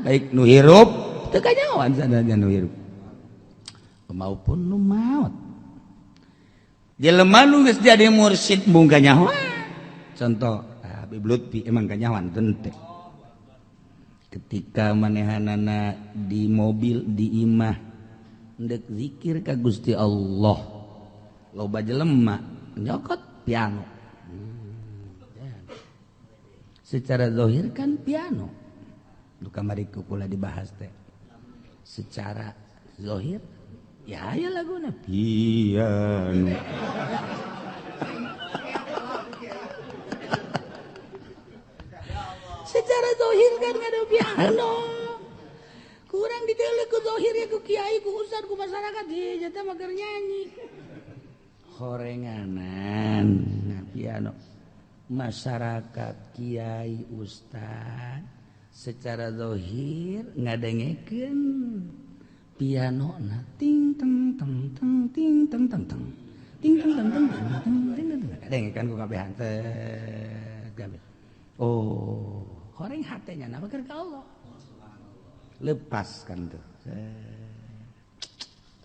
Baik nu hirup teu kanyahoan sanajan nu hirup maupun nu maot. Jelema nu geus jadi mursyid mung kanyahoan. Contoh Habib Lutfi emang kanyahoan teu. Ketika manehanana di mobil di imah ndek zikir ka Gusti Allah, loba jelema nyokot piano. Secara zahir kan piano. Nu kamari ku kula dibahas teh. Secara zahir ya aya laguna piano. Secara zahir kan ngadu piano. Kurang diteuleuh ku zahir ya ku kiai ku ustad ku masyarakat di jatah mah keur nyanyi. Horenganan nah piano. Masyarakat kiai ustad secara zahir ngadengekeun piano na ting teng teng teng ting teng teng teng ting teng teng teng teng ting teng ngadengekeun ku kabehan teh kabeh. Oh, horeng hatenya na keur ka Allah. Lepaskan tuh.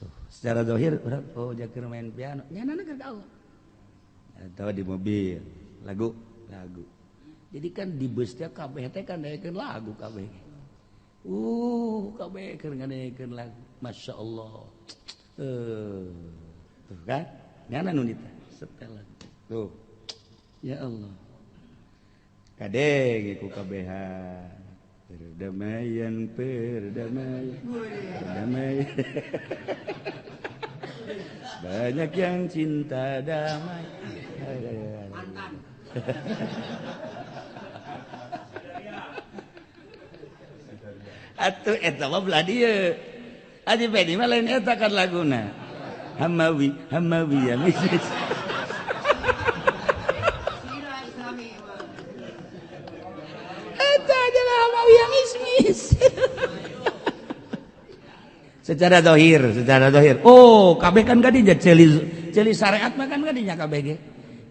Tuh, secara zahir urang oh jakeur main piano, nyanana keur ka Allah. Atau di mobil lagu lagu. Jadi kan di bus teh kabeh teh kan daekeun lagu kabeh. Kabeh keur ngadekeun lagu. Masya Allah. Tuh kan? Nyana nu nita setel lagu. Tuh. Ya Allah. Kadenge ku kabehan. Perdamaian, perdamaian, perdamaian. Banyak yang cinta damai. Mantan. Atuh eta mah belah dieu. Haji Pedi mah lain eta kan laguna. Hamawi, Hamawi ya misis. Eta adalah Hamawi yang ismis. Secara zahir, secara zahir. Oh, kabeh kan kadinya ceuli ceuli syariat mah kan kadinya kabeh ge.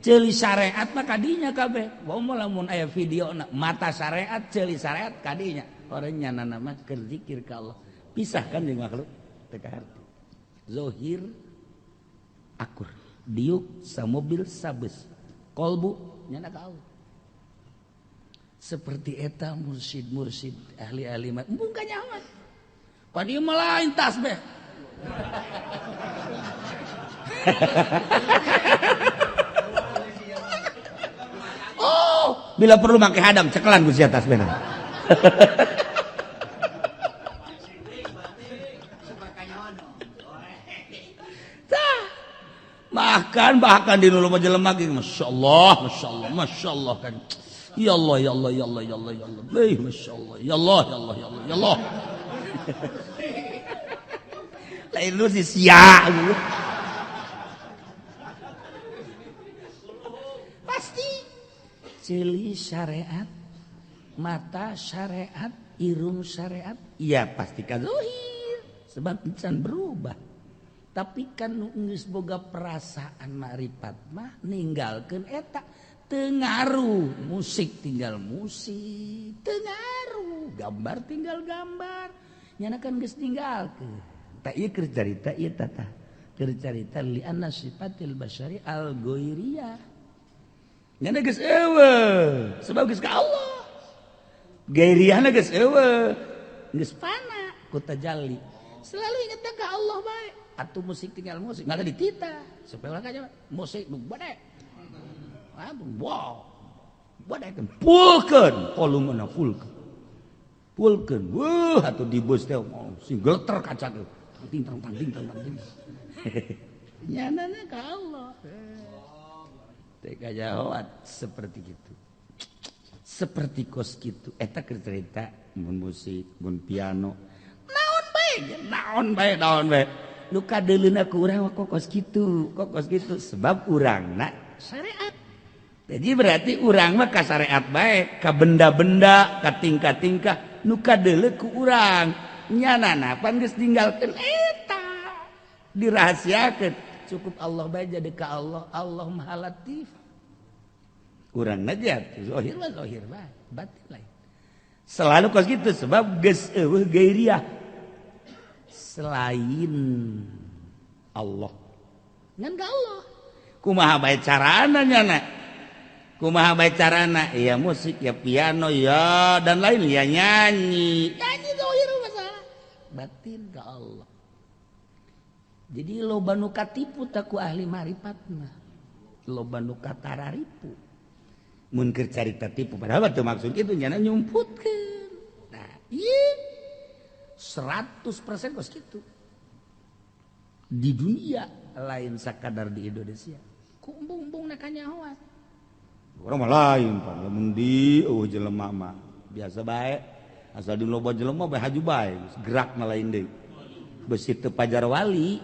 Ceuli syariat mah kadinya kabeh. Wa lamun aya video mata syariat, ceuli syariat kadinya. Orang nyana mah keur zikir ka Allah. Pisahkan jeung makhluk teu kaharti. Zahir akur, diuk samobil sabes. Kolbu nyana ka Allah. Seperti eta mursyid-mursyid ahli-ahli mah embung kanyahoan. Pan ieu mah lain tasbih. Oh, bila perlu make hadam cekelan ku sia tasbihna. Tah. Bahkan di nu loba jelema ge masyaallah, masyaallah, masyaallah kan. Ya Allah, ya Allah, ya Allah, ya Allah, ya Allah. Baik, masyaallah. Ya Allah, ya Allah, ya Allah, ya Allah. Lain lu si sia gitu. Pasti ceuli syariat, mata syariat, irung syariat, iya pasti kan zahir sebab can berubah. Tapi kan nu geus boga perasaan makrifat mah ninggalkeun eta teu ngaruh, musik tinggal musik, teu ngaruh, gambar tinggal gambar. Nyana kan geus ninggalkeun. Tak ieu keur carita ieu tata. Keur carita li anna sifatil basyari al ghairiyah. Nyana geus eueuh, sebab geus ka Allah. Ghairiyahna geus eueuh, geus fana ku tajalli. Selalu ingat ka Allah bae. Atuh musik tinggal musik, nggak ada ditita. Supaya urang aja musik nu bade. Wow. Badekeun, pulkeun, volumena pulkeun. Pulkeun. Weuh atuh di bus teh sing geleter kaca teh. Ting tang tang ting tang tang ting. Nyanana ka Allah. Teh kajahoan seperti gitu. Seperti kos kitu eta keur cerita mun musik, mun piano. Naon bae, naon bae, naon bae. Nu kadeuleuna ku urang mah kos kitu, kos kitu sebab urangna syariat. Jadi berarti urang mah ka syariat bae, ka benda-benda, ka tingkah-tingkah nu kadeuleu ku urang. Nyanana pan geus ninggalkeun eta. Dirahasiakeun. Cukup Allah bae jadi ka Allah, Allah Maha Latif. Urang najat, zahir mah zahir bae, batin lain. Selalu kos gitu sebab geus eueuh gairiah selain Allah. Ngan ka Allah. Kumaha bae carana nyana? Kumaha bae carana? Ya musik, ya piano, ya dan lain, ya nyanyi. Nyanyi zahir masalah. Batin ka Allah. Jadi loba nu katipu taku ahli marifat mah. Loba nu katararipu. Mun keur carita tipu padahal teu maksud kitu nyana nyumputkeun. Nah, ieu 100% kos kitu. Di dunia lain sakadar di Indonesia. Ku embung-embung na kanyahoan. Urang mah lain pan, lamun di eueuh jelema mah biasa bae. Asal di loba jelema bae haju bae, gerak mah lain deui. Besi teu pajar wali.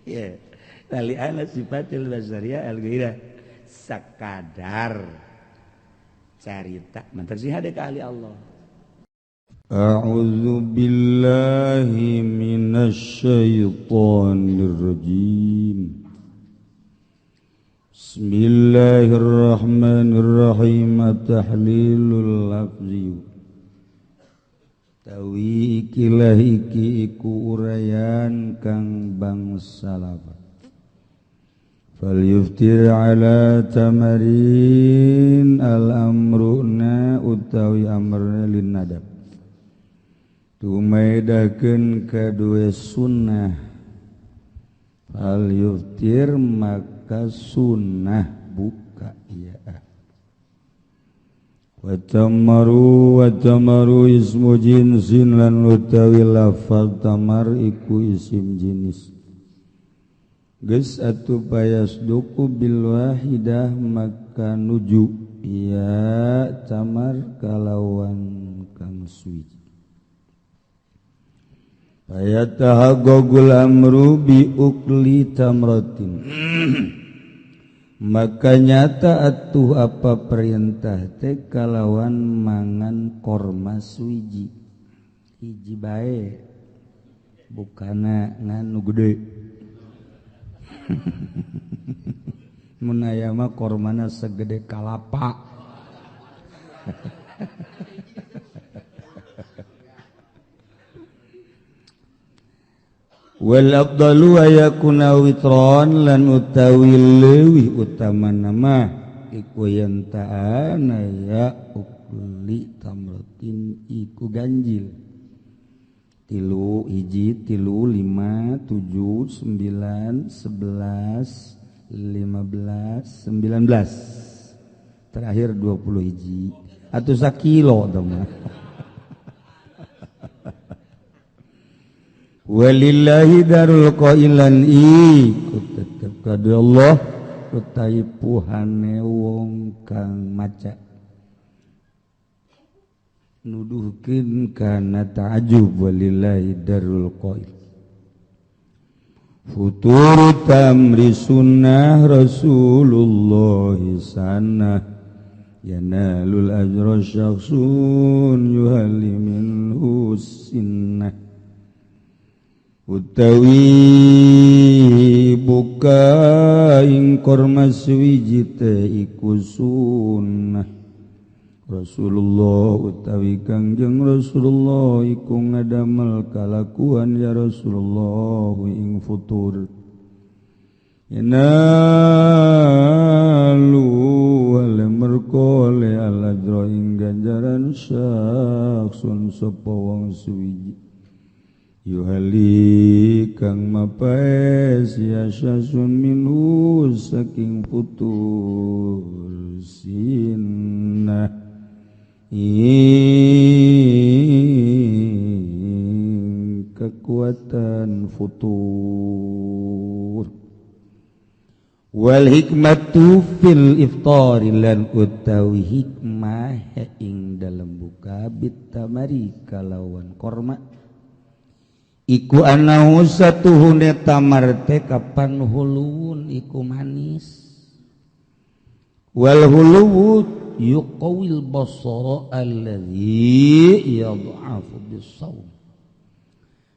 Ya, lali ana sifatil basariyah al-ghairah sakadar carita mantar sih ada ka ahli Allah. A'udzu billahi minasy syaithanir rajim. Bismillahirrahmanirrahim. Tahlilul lafzi. Tawi ikilah iki iku urayan kang bangsa lafaz. Fal yuftir ala tamarin al amruna utawi amrna lin nadab. Tumaidakeun kadue sunnah. Fal yuftir maka sunnah buka ya. Watamaru watamaru ismu jinsin lan utawi lafal tamar iku isim jenis. Geus atuh payasduku bil wahidah maka nuju ya tamar kalawan kang suwiji. Payatahaggul amru bi ukli tamratin. Maka nyata atuh apa perintah teh kalawan mangan korma suwiji. Hiji bae bukana ngan nu gede. Mun aya mah kormana segede kalapa. Wal afdalu ayakuna witron lan utawi leuwih utamana mah iku yen ta'ana ya ukli tamratin iku ganjil 3 1 3 5 7 9 11 15 19 terakhir 21 atau sakilo teman. Walillahi darul qailan iku tetep kadu Allah utawi puhane wong kang maca nuduhkeun kana ta'ajub. Walillahi darul qail futur tamri sunnah Rasulullah sanah yanalul ajra syakhsun yuhalli minhu sinnah utawi buka ing korma suwiji teh iku sunnah Rasulullah utawi Kangjeng Rasulullah iku ngadamel kalakuan ya Rasulullah ing futur yanalu wal merkole alajra ing ganjaran syaksun sapa wong suwiji yuhali kang mapaes ya syasun minhu saking putur sinah ing kekuatan futur. Wal hikmatu fil iftari lan utawi hikmah ing dalem buka bitamari kalawan korma iku anahu satuhune tamar teh kapan huluun iku manis wal huluwu yuqawil basara alladzi yadhafu bisawm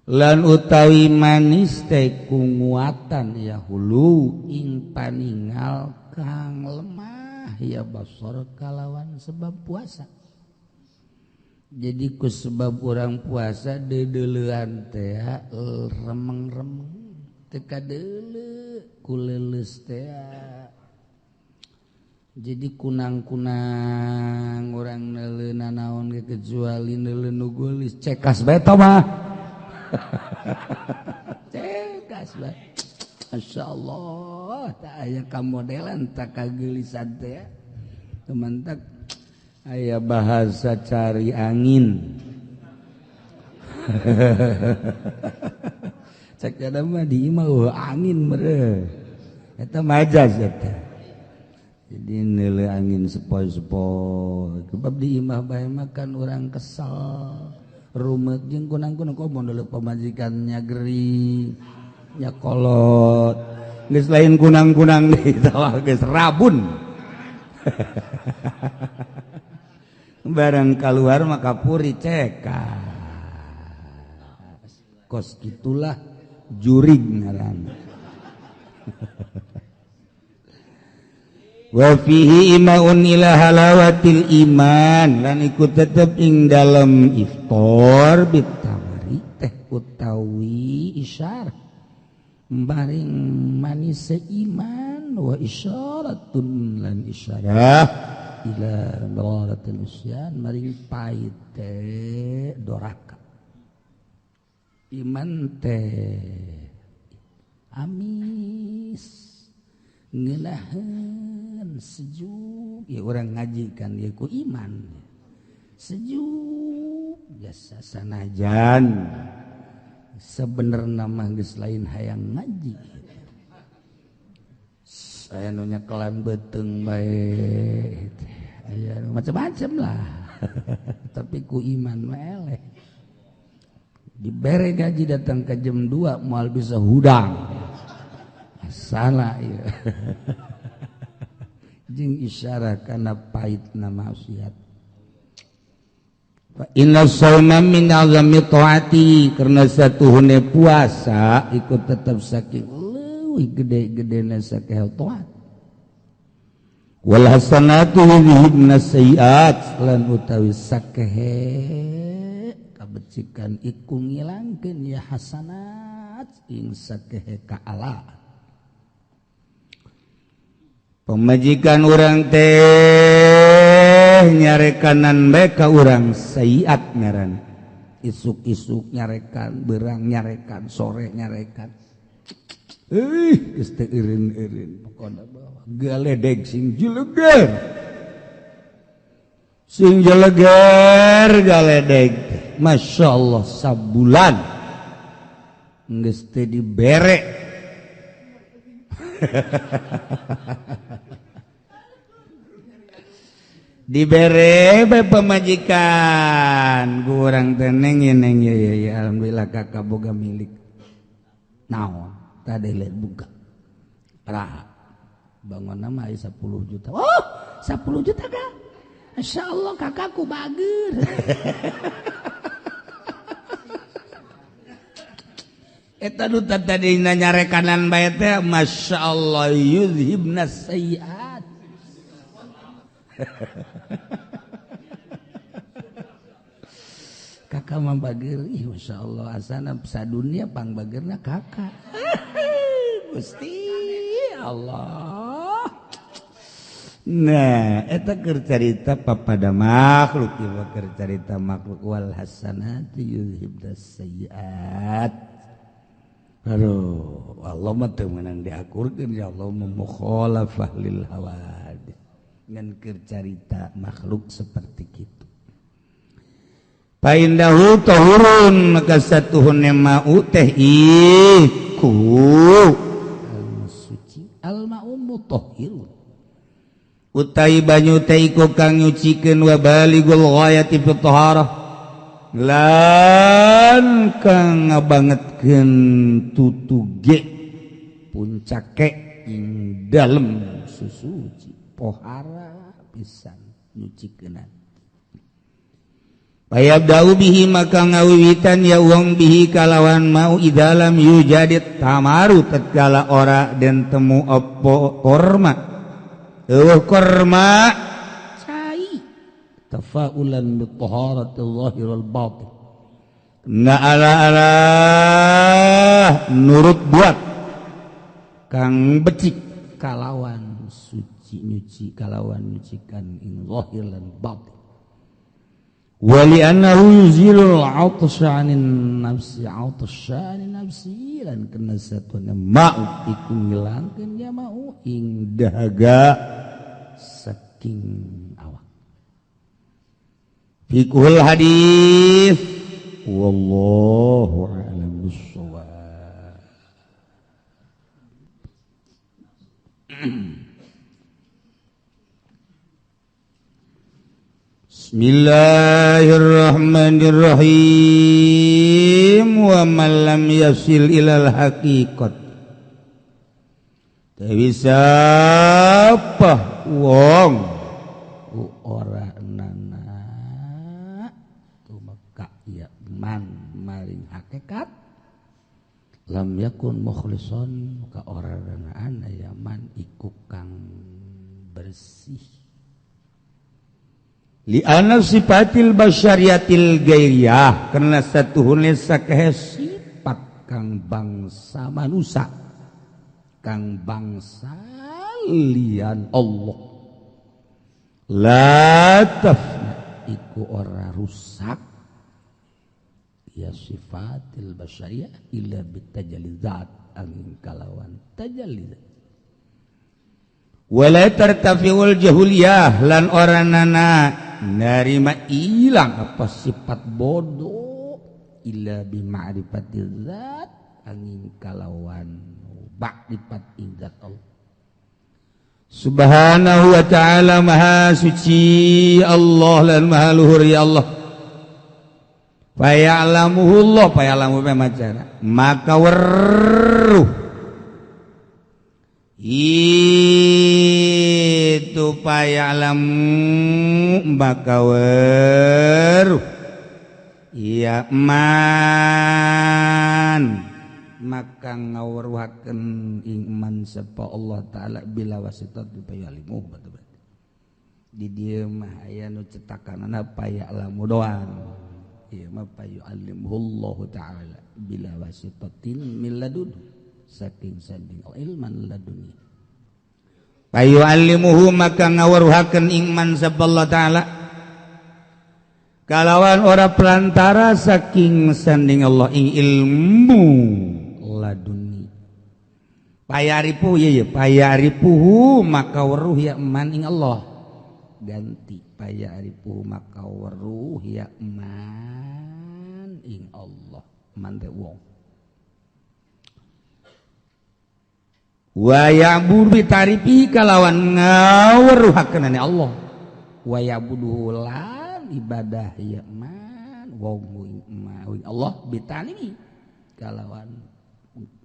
Lan utawi manis teh ku nguatan ya hulu ing paningal kang lemah ya basor kalawan sebab puasa. Jadi ku sebab orang puasa dedelean teh remeng-remeng teu kadeuleu ku leuleus teh. Jadi kunang-kunang orang neuleuh nanaon ge kecuali neuleuh nu geulis cekas bae tah mah. Cekas bae. Masyaallah tak aya kamodelan tak kageulisan teh. Teman tak aya bahasa cari angin. Cek jada mah di imah angin mere. Eta majaz eta. Jadi neuleuh angin sepoi-sepoi. Sebab di imah bae makan orang kesel. Rumet jeung kunang-kunang komo neuleuh pamajikannya gering, nya kolot. Geus lain kunang-kunang deui tah geus rabun. Barang keluar maka puri cekas. Kos gitulah jurig ngaran. Wa fihi imaun ila halawatil iman lan iku tetep ing dalem iftar bitamari teh utawi isyarah maring manis iman wa isyaratun lan isyarah ila mararatil isyan maring paite doraka iman teh amis ngeunaheun sejuk ya orang ngaji kan ya ku iman sejuk biasa sanajan sebenarnya mah geus lain hayang ngaji saya nu nyekelan beuteung bae aya macam-macam lah tapi ku iman mah eleh dibere gaji datang ke jam 2 moal bisa hudang salah ya. Jeung isyarah kana pahitna maksiat. Fa inna shauma min azami taati karena satuhune puasa ikut tetap saking leuwih gede-gedena sakehel taat. Wal hasanatu yudhibna sayiat lan utawi sakehe kabecikan iku ngilangkeun ya hasanat ing sakehe ka Allah. Pemajikan urang teh nyarekanan bae ka urang sayiat ngaran. Isuk-isuk nyarekan, berang nyarekan, sore nyarekan. Geus teu eureun-eureun pokona bawa galedeg sing jeleger. Sing jeleger galedeg. Masyaallah sabulan geus teu dibere. Dibere bae pemajikan kurang teneng neng ya ya ya alhamdulillah kakak boga milik naon tadi lihat buka raha bangun nama 10 juta oh 10 juta kak Masya Allah kakakku bager. Eta nu tadi nyarekanan bae teh Masya Allah yuzhibna sayyiat. Kakak mah bager ih Masya Allah asana sadunia pangbagerna kakak. Gusti Allah. Nah eta keur carita papada makhluk ieu keur carita makhluk wal hasanati yuzhibna sayyiat. Aduh, Allah mah teu meunang diakurkeun ya Allah mukhalafah lil hawadits. Ngan keur carita makhluk seperti kitu. Fa indahu tahurun maka satuhun ma'u teh iku al suci al ma'u mutahhirun. Utai banyu teh iku kang nyucikeun wa baligul ghayati fi taharah. Lan kang ngabangetkeun tutuge puncake ing dalem susuci pohara pisan nyucikeunan. Payabda'u bihi maka ngawiwitan ya wong bihi kalawan mau idalam yujadit tamaru tatkala ora den temu opo korma eueuh korma cai tafaulan bi taharati zahir wal batin na ala ala nurut buat kang becik kalawan suci nyuci kalawan nyucikan ing zahir lan batin. Wali annahu yuzilul 'atsha 'anin nafsi 'atsha 'anin nafsi lan kena satuna mau iku ngilangkeun ya mau ing dahaga saking awak. Fiqhul hadis wallahu a'lam bissawab. Bismillahirrahmanirrahim. Wa man lam yasil ilal haqiqat. Dewi siapa wong ku ora nana tumeka ya man maring hakikat lam yakun mukhlison ka ora nana ya man iku kang bersih. Li'anna sifatil basyariyatil gairiyah karena satuhune sakehe sifat kang bangsa manusa kang bangsa lian Allah la tafna iku ora rusak ya sifatil basyariyah illa bitajallizat angin kalawan tajallizat wala tartafiul jahuliyah lan ora nana narima ilang apa sifat bodoh illa bi ma'rifatiz zat angin kalawan ma'rifat ing zat Allah subhanahu wa ta'ala. Maha suci Allah lan maha luhur ya Allah. Faya'lamuhullah faya'lamu macara maka weruh itu paya'lamu maka weruh ya man maka ngaweruhakeun ing man sapa Allah taala bila wasitat payalimu berarti di dieu mah aya nu cetakanana paya'lamu doang ieu mah payu'allimuhullahu taala bila wasitatin min ladun saking sanding ilman laduni payu'allimuhu maka ngaweruhakeun ing man sapa Allah taala kalawan ora perantara saking sanding Allah ing ilmu laduni. Payaripu ye payaripuhu maka weruh ya man ing Allah ganti payaripuhu maka weruh ya man ing Allah man teh wong wa ya'budu bitarifi kalawan ngaweruhakeunane Allah wa ya'buduhu lan ibadah ya man wong ing Allah bitalimi kalawan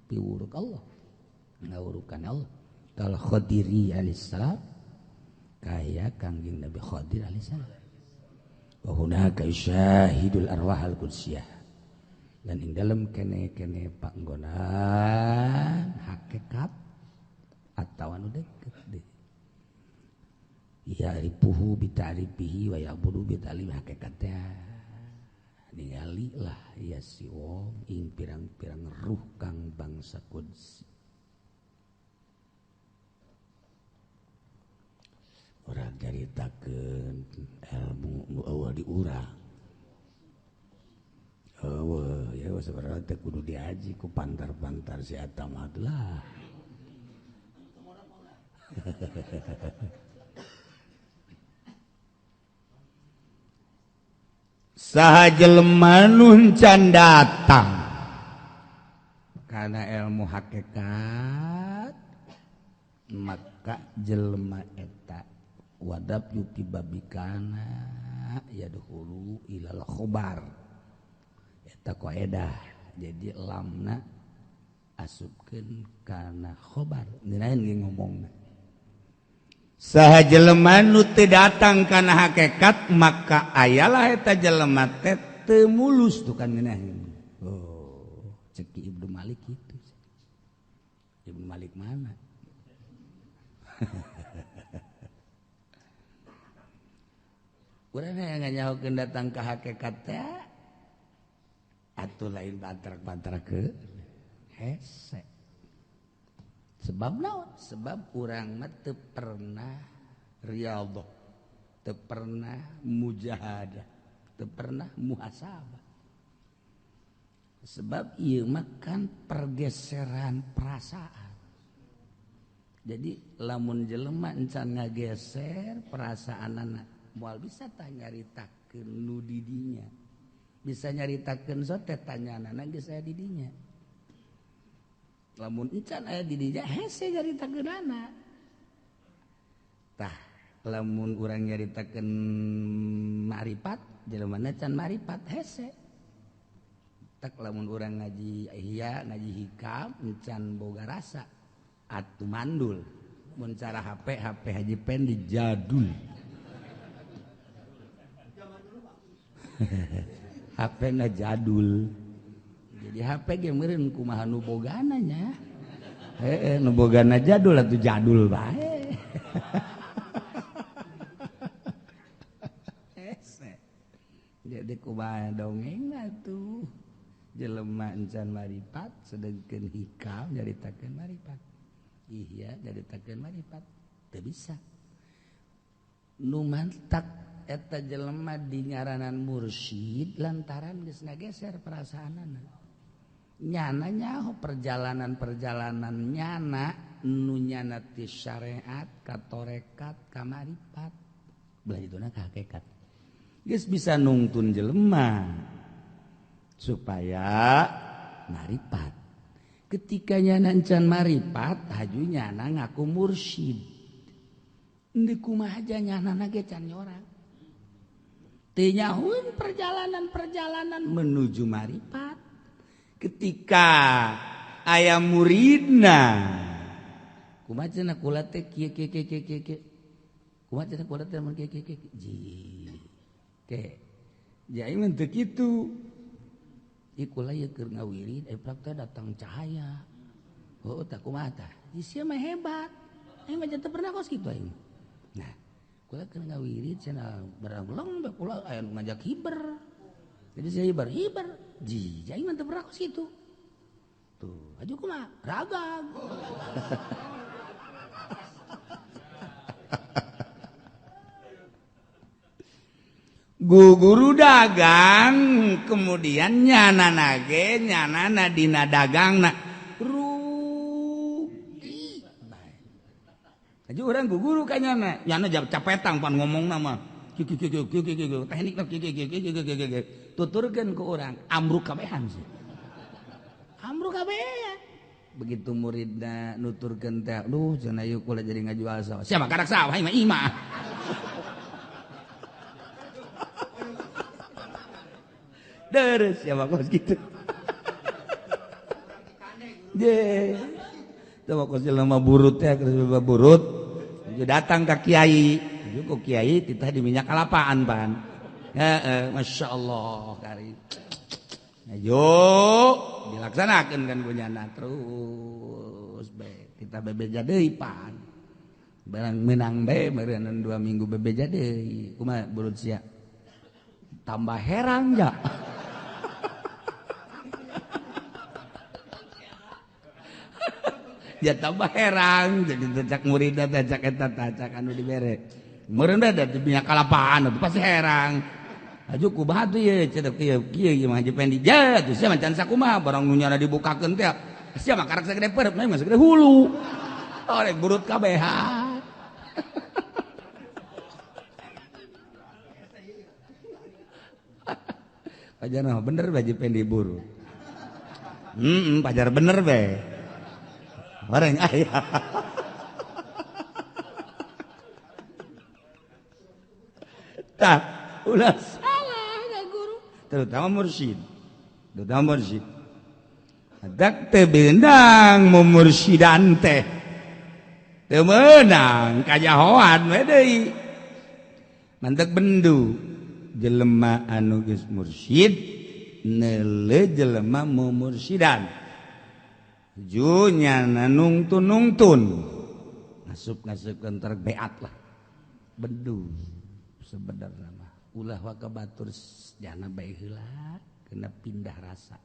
piwuruk Allah ngawurukan Allah kal Khadiri alaihissalam kaya kangjeng Nabi Khadir alaihissalam. Wa hunaka yusyahidul arwah al-qudsiyah dan ing dalem kene-kene panggonan hakikat atau anu deket deh ya ripuhu bitarifihi wa ya'budu bitalim hakikatnya ningali lah ya si wong ing pirang-pirang ruh kang bangsa qudsi. Orang caritakeun ilmu nu eueuh di urang eueuh ya sebenarnya teh kudu diaji ku pantar-pantar si eta mah lah. Saha jelema nu can datang karena ilmu hakikat maka jelema eta wadab yuti babikana yadkhulu ilal khobar eta qaedah jadi lamna asupkeun kana khobar ngeunaheun ge ngomongna. Saha jelema nu teu datang kana hakikat maka ayalah eta jelema teh teu mulus tuh kan ngeunah. Oh, cek Ibnu Malik itu. Ibnu Malik mana? Urang hayang nganyahokeun datang ka hakikat teh atuh lain bantrak-bantrak ke hese. Sebab naon? Sebab urang mah teu pernah riyadhah, teu pernah mujahadah, teu pernah muhasabah. Sebab ieu mah kan pergeseran perasaan. Jadi lamun jelema encan ngageser perasaanana moal bisa tah nyaritakeun nu di dinya. Bisa nyaritakeun sote tanyanana geus aya di dinya. Lamun encan aya di dinya hese nyaritakeunana. Tah lamun urang nyaritakeun maripat jelema can maripat hese. Tak lamun urang ngaji ihya ngaji hikam encan boga rasa atuh mandul. Mun cara HP HP Haji Pendi jadul. HP na jadul. Jadi HP ge meureun kumaha nu bogana nya. Heeh, nu bogana jadul atuh jadul bae. Hese. Jadi kumaha dongeng atuh. Jelema encan maripat sedengkeun hikam nyaritakeun maripat. Ihya nyaritakeun maripat. Teu bisa. Nu mantak eta jelema dingaranan mursyid lantaran geus ngageser perasaanana. Nyana nyaho perjalanan-perjalanan nyana nu nyana ti syariat ka tarekat ka maripat. Belah dituna ka hakikat. Geus bisa nungtun jelema supaya maripat. Ketika nyana encan maripat, haju nyana ngaku mursyid. Endi kumaha aja nyana ge can nyorang. Teu nyahueun perjalanan-perjalanan menuju maripat. Ketika aya muridna kumaha cenah kula teh kieu kieu kieu kieu kieu kumaha cenah kula teh mun kieu kieu kieu ji ke jai mun teu kitu ieu kula ieu keur ngawirid aya teh datang cahaya heuh tah kumaha tah sia mah hebat aing mah teu pernah kos kitu aing. Nah kula keur ngawirid cenah barang bae kula aya nu ngajak hiber. Jadi saya hiber-hiber, ji, aing mah teu pernah kos kitu. Tuh, aju kumaha? Ragag. Guru dagang kemudian nyana nage nyanana dina dagangna rugi. Aju urang guru ka nyana, nyana capetang pan ngomongna mah. Kieu kieu kieu kieu teknik kieu kieu kieu kieu kieu tuturkeun ku urang amruk kabehan sih. Amruk kabehan. Begitu muridna nuturkeun teh, duh cenah ieu kula jadi ngajual sawah. Siapa karak sawah imah imah. Deres siapa kos gitu. Je. Coba kos jelema burut teh, kos jelema burut. Datang ka kiai. Ku kiai titah di minyak kalapaan pan. Heeh, Masya Allah kari. Ayo dilaksanakan kan punyana terus be kita bebeja deui pan. Barang menang be meureun 2 minggu bebeja deui. Kumaha burut sia? Tambah herang ja. Ya tambah herang jadi cak muridna teh cak eta tah cak anu dibere. Meureun da di minyak kalapaan atuh pasti herang. Aju kumaha tuh ye cenah kieu kieu ieu mah Haji Pendi. Ja atuh sia mah can sakumaha barang nu nyana dibukakeun teh. Sia mah karak sagede perep mah sagede hulu. Orek burut kabehan. Pajar mah bener Haji Pendi burut. Heeh, pajar bener be. Bareng aya. Tah, ulah salah ka guru, terutama mursyid. Terutama mursyid. Dak teh beunang mumursidan teh. Teu meunang kanyahoan we deui. Mantek bendu jelema anu geus mursyid neuleuh jelema mumursidan. Junya nungtun-nungtun. Ngasup-ngasupkeun terbeat lah. Bendu sebenarnya mah ulah waka batur jana bae heula kena pindah rasa.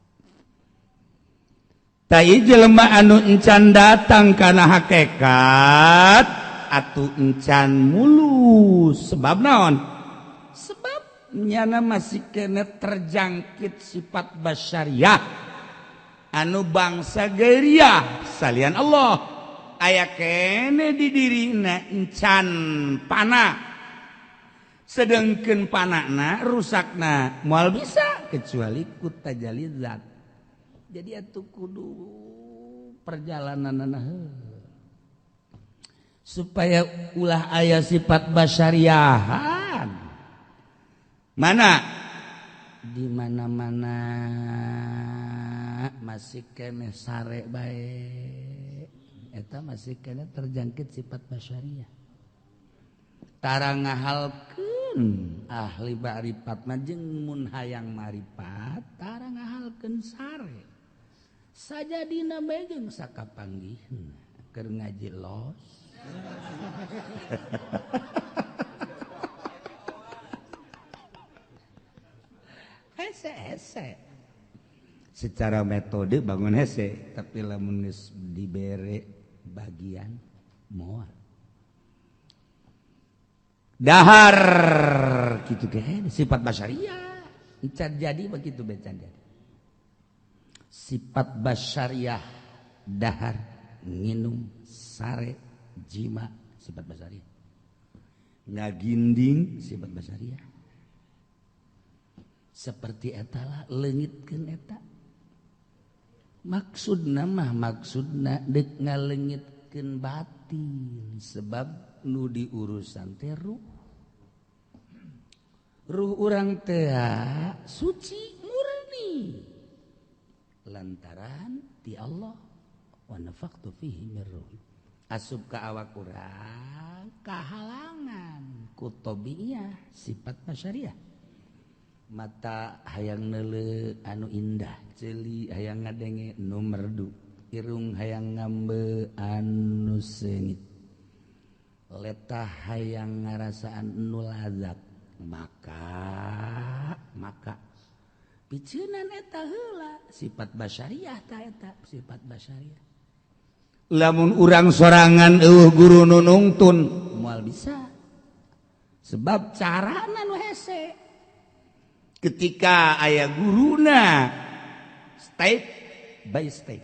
Tai jelema anu encan datang kana hakikat atuh encan mulus sebab naon? Sebab nyana masih kena terjangkit sifat basyariah anu bangsa gairiah salian Allah. Aya kene di dirina encan pana. Sedengkeun panakna rusakna moal bisa kecuali ku tajalli zat. Jadi atuh kudu perjalananna supaya ulah aya sifat basyariahan. Mana? Di mana-mana masih kene sare bae. Eta masih kene terjangkit sifat basyariah. Tara ngahalkeun ahli ma'rifat mah jeung mun hayang ma'rifat tara ngahalkeun sare. Sajadina bae jeung sakapanggihna keur ngaji los. Hese-hese. Secara metode bangun hese, tapi lamun geus dibere bagian moal. Dahar gitu kan sifat basyariah encan jadi begitu becan jadi sifat basyariah dahar nginum sare jima sifat basyariah ngaginding sifat basyariah seperti eta lah leungitkeun eta maksudna mah maksudna deuk ngaleungitkeun batin sebab nu diurusan teh ruh. Ruh urang teh suci murni lantaran ti Allah wa nafaqtu fihi mir ruhi. Asup ka awak urang kahalangan ku tabiiyah sifat basyariah. Mata hayang neuleuh anu indah, ceuli hayang ngadenge nu merdu, irung hayang ngambe anu seungit, letah hayang ngarasaan nu lazat, maka piceunan eta heula sifat basyariah ta eta sifat basyariah. Lamun urang sorangan eueuh guru nu nungtun moal bisa sebab carana nu hese. Ketika aya guruna step by step.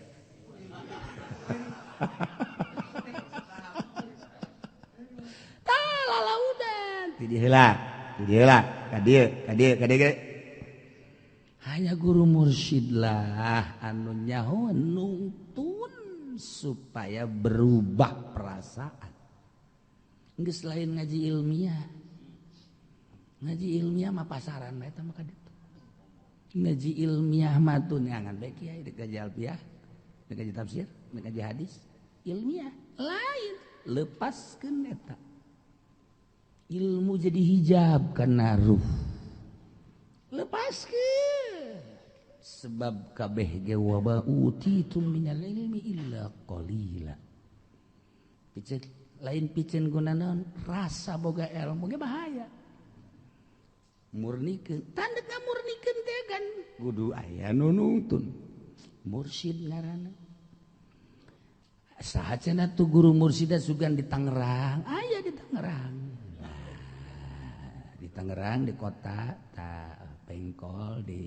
Lalaudan ti dieu heula, ti dieu heula, ka dieu, ka dieu, ka dieu. Hanya guru mursyid lah anu nyaho nungtun supaya berubah perasaan. Geus lain ngaji ilmiah. Ngaji ilmiah mah pasaran bae eta mah ka ditu. Ngaji ilmiah mah tuh neangan bae kiai dek ngaji alfiah, dek ngaji tafsir, dek ngaji hadis, ilmiah lain lepaskeun eta. Ilmu jadi hijab karena ruh. Lepaskeun. Sebab kabeh ge wa ma utitum minal ilmi illa qalila. Piceun lain piceun guna naon rasa boga ilmu ge bahaya. Murnikeun, tanda ngamurnikeun teh kan kudu aya nu nungtun. Mursyid ngaranna. Saha cenah tuh guru mursyida sugan di Tangerang, aya di Tangerang. Nah, di Tangerang di kota ta Pengkol di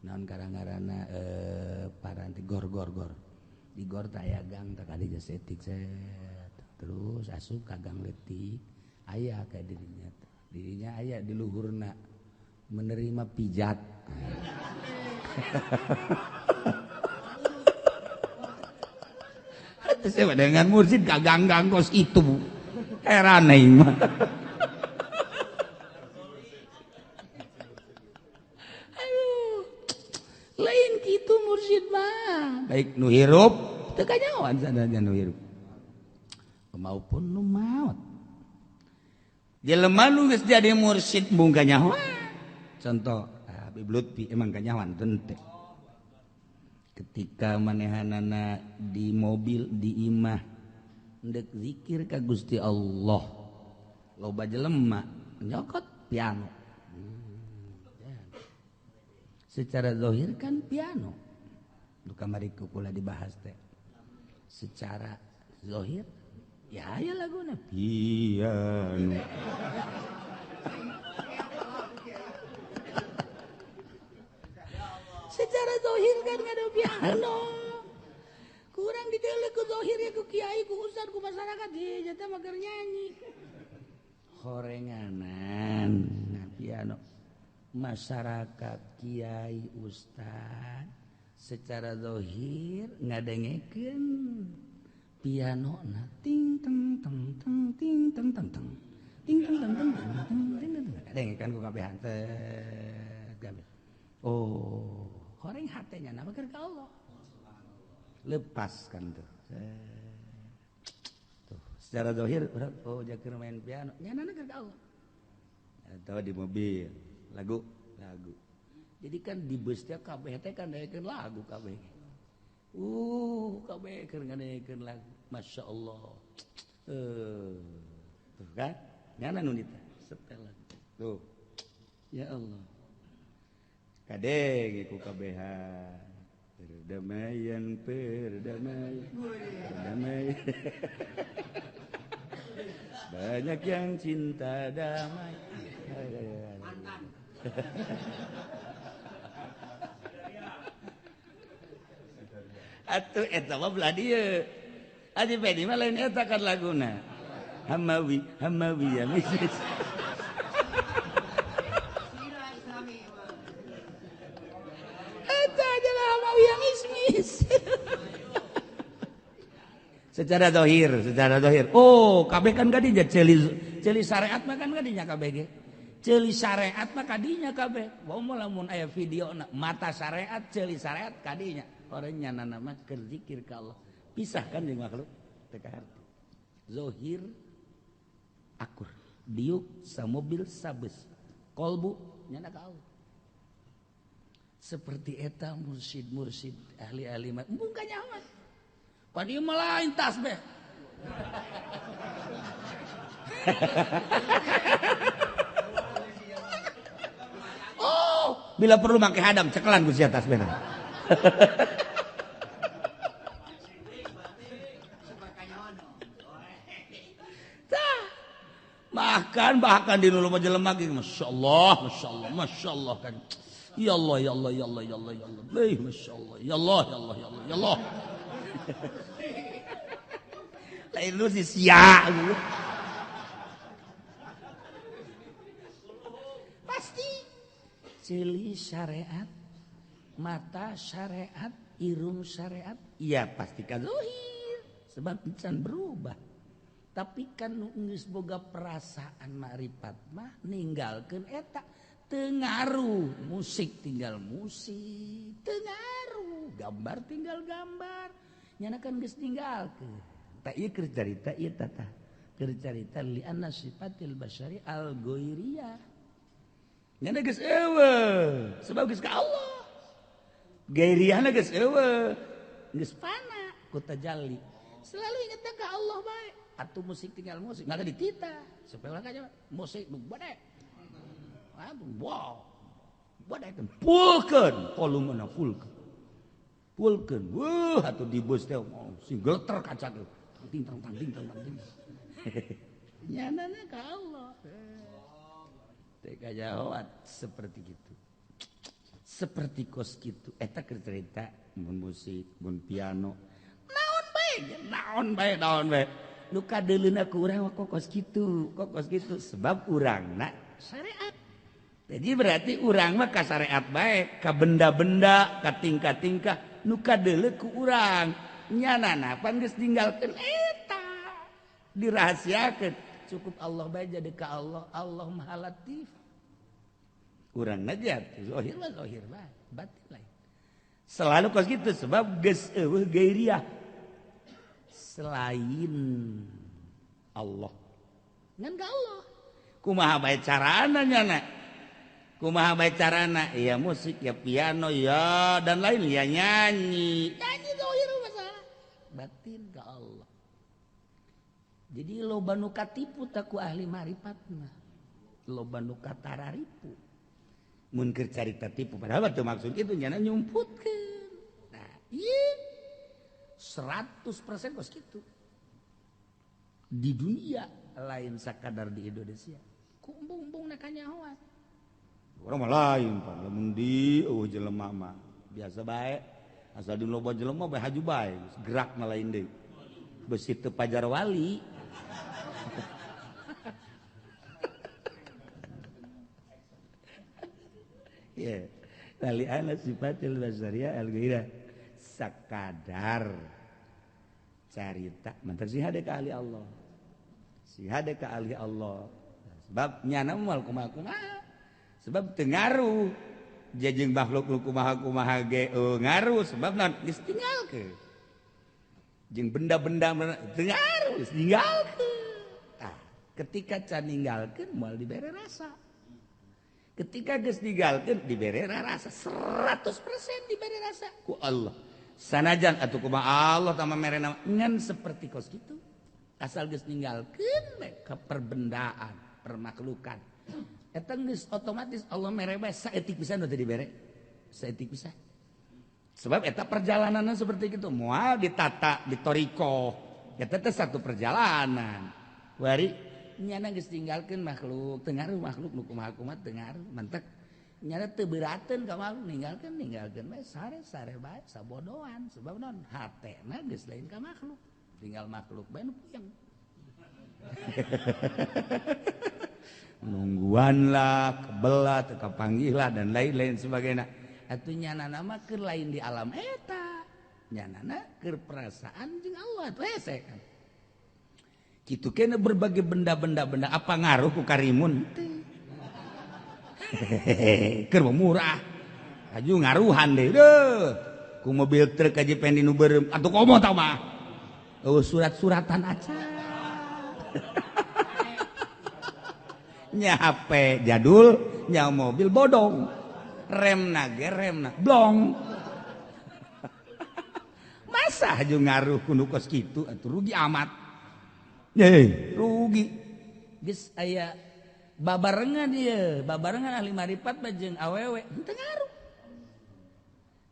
naon karang-karana paranti gor gor gor. Di gor teh aya gang tah kali geus set. Terus asup ka gang leutik aya ka dirinya. Dirinya aya di luhurna menerima pijat. Saya dengan mursyid gagang-gang kos itu. Heran aing mah. Aduh. Lain kitu mursyid mah. Baik nu hirup teu kanyahoan sadaya nu hirup. Maupun nu maot. Jelema nu geus jadi mursyid mung kanyahoan. Contoh Habib Lutfi emang kanyahoan teu. Ketika manehanana di mobil di imah ndek zikir ka Gusti Allah. Loba jelema nyokot piano. Secara zahir kan piano. Nu kamari kula dibahas teh. Secara zahir ya aya laguna piano. Secara zahir kan ada piano. Kurang diteuleuh ku zahir ku kiai ku ustad ku masyarakat di jatah mah keur nyanyi. Horenganan nah piano. Masyarakat kiai ustad secara zahir ngadengekeun piano na ting teng teng teng ting teng teng teng ting teng teng teng teng ting teng kadengekan ku kabehan teh kabeh. Oh, horeng hatenya nama keur ka Allah. Lepaskan tuh. Tuh, secara zahir urang oh jaker main piano, nyanana keur ka Allah. Atau di mobil, lagu, lagu. Jadi kan di bus teh kabeh teh kan daekeun lagu kabeh. Kabeh keur ngadekeun lagu. Masya Allah. Tuh kan? Nyana nu nita setel lagu. Tuh. Ya Allah. Kadenge ku kabehan. Perdamaian, perdamaian, perdamaian. Banyak yang cinta damai. Mantan. Atuh eta mah belah dieu. Aji Pedi mah lain eta kan laguna. Hamawi, Hamawi ya misis. Eta adalah Hamawi yang ismis. Secara zahir, secara zahir. Oh, kabeh kan kadinya ceuli ceuli syariat mah kan kadinya kabeh ge. Ceuli syariat mah kadinya kabeh. Wah lamun aya video mata syariat, ceuli syariat kadinya. Orang nyana nama keur zikir ka Allah. Pisahkan jeung makhluk teu kaharti. Zahir akur, diuk samobil sabes. Kolbu nyana ka Allah. Seperti eta mursyid-mursyid ahli-ahli embung kanyahoan. Pan ieu mah lain tasbih. Oh, bila perlu make hadam cekelan ku sia tasbihna. Bahkan di nulu jelema ge masyaallah, masyaallah, masyaallah kan. Ya Allah, ya Allah, ya Allah, ya Allah, ya Allah. Baik, masyaallah. Ya Allah, ya Allah, ya Allah, ya Allah. Lain lu si sia. Pasti ceuli syariat, mata syariat, irung syariat, ya pasti kan zahir sebab can berubah. Tapi kan geus boga perasaan makrifat mah ninggalkeun eta teu ngaruh, musik tinggal musik, teu ngaruh, gambar tinggal gambar. Nyana kan geus ninggalkeun. Tah ieu keur carita ieu tah. Keur carita li anna sifatil basyari al ghairiyah. Nyana geus eueuh, sebab geus ka Allah. Ghairiyahna geus eueuh, geus fana ku tajalli. Selalu ingat ka Allah bae. Atuh musik tinggal musik, nggak ada ditita. Supaya orang aja musik badai. Wow, badai kan pulkeun, volumena pulkeun. Pulkeun. Wah, atuh di bus teh sing geleter kaca teh. Ting tang tang ting tang tang ting. Nyanana ka Allah. Teh kajahoat seperti gitu. Seperti kos gitu. Eta keur cerita mun musik, mun piano. Naon bae, naon bae, naon bae. Nu kadeuleuna ku urang kok kos kitu, kok kos kitu sebab urangna syariat. Jadi berarti urang mah ka syariat bae, ka benda-benda, ka tingkah-tingkah nu kadeuleu ku urang. Nyanana pan geus ninggalkeun eta. Dirahasiakeun. Cukup Allah bae jadi ka Allah, Allah Maha Latif. Urang aja zahir mah zahir bae, batin lain. Selalu kos kitu sebab geus eueuh gairiah. Selain Allah. Ngan ka Allah. Kumaha bae carana nyana? Kumaha bae carana? Ya musik, ya piano, ya dan lain, ya nyanyi. Nyanyi zahir masalah. Batin ka Allah. Jadi loba nu katipu tak ku ahli marifat mah. Loba nu katararipu. Mun keur carita tipu padahal teu maksud kitu nyana nyumputkeun. Nah, ieu 100% kos kitu. Di dunia lain sakadar di Indonesia. Ku embung-embung na kanyahoan. Urang mah lain pan lamun di eueuh jelema mah biasa bae. Asal di loba jelema bae haju bae, gerak mah lain deui. Besi teu pajar wali. Ya, tali ana sifatil basariyah al-ghairah sakadar carita mantak si hade ka ahli Allah. Si hade ka ahli Allah. Sebab nyana moal kumaha-kumaha. Sebab teu ngaruh jeung makhluk nu kumaha-kumaha ge ngaruh sebab naon geus tinggalkeun. Jeung benda-benda teu ngaruh geus ninggalkeun. Tah, ketika can ninggalkeun moal dibere rasa. Ketika geus ninggalkeun dibere rasa 100% dibere rasa ku Allah. Sanajan atuh kumaha Allah tah mere nama ngan seperti kos kitu. Asal geus ninggalkeun ke perbendaan, permakhlukan. Eta geus otomatis Allah mere bae saeutik pisan teu dibere. Saeutik pisan. Sebab eta perjalananna seperti kitu, moal ditata di toriko. Eta teh satu perjalanan. Wari nyana geus ninggalkeun makhluk, teu ngaruh makhluk nu kumaha-kumaha teu ngaruh, mantek nyana teu beurateun ka makhluk ninggalkeun bae sare-sare bae sabodoan sebab naon hatena geus lain ka makhluk, tinggal makhluk bae nu puyeng. Nungguan lah, kebelah, teu kapanggih lah dan lain-lain sebagainya. Atuh nyanana mah keur lain di alam eta. Nyanana keur perasaan jeung Allah atuh hese kan. Kitu kena berbagai benda-benda benda apa ngaruh ku karimun teu. Keur murah. Aju ngaruhan deui deuh. Ku mobil truk aja pendi nu beureum atuh komo tah mah. Eueuh surat-suratan acan. Nya HP jadul, nya mobil bodong. Remna ge remna blong. Masa aju ngaruh ku nu kos kitu atuh rugi amat. Rugi. Geus aya babarengan ieu, babarengan ahli marifat mah jeung awewe henteu ngaruh.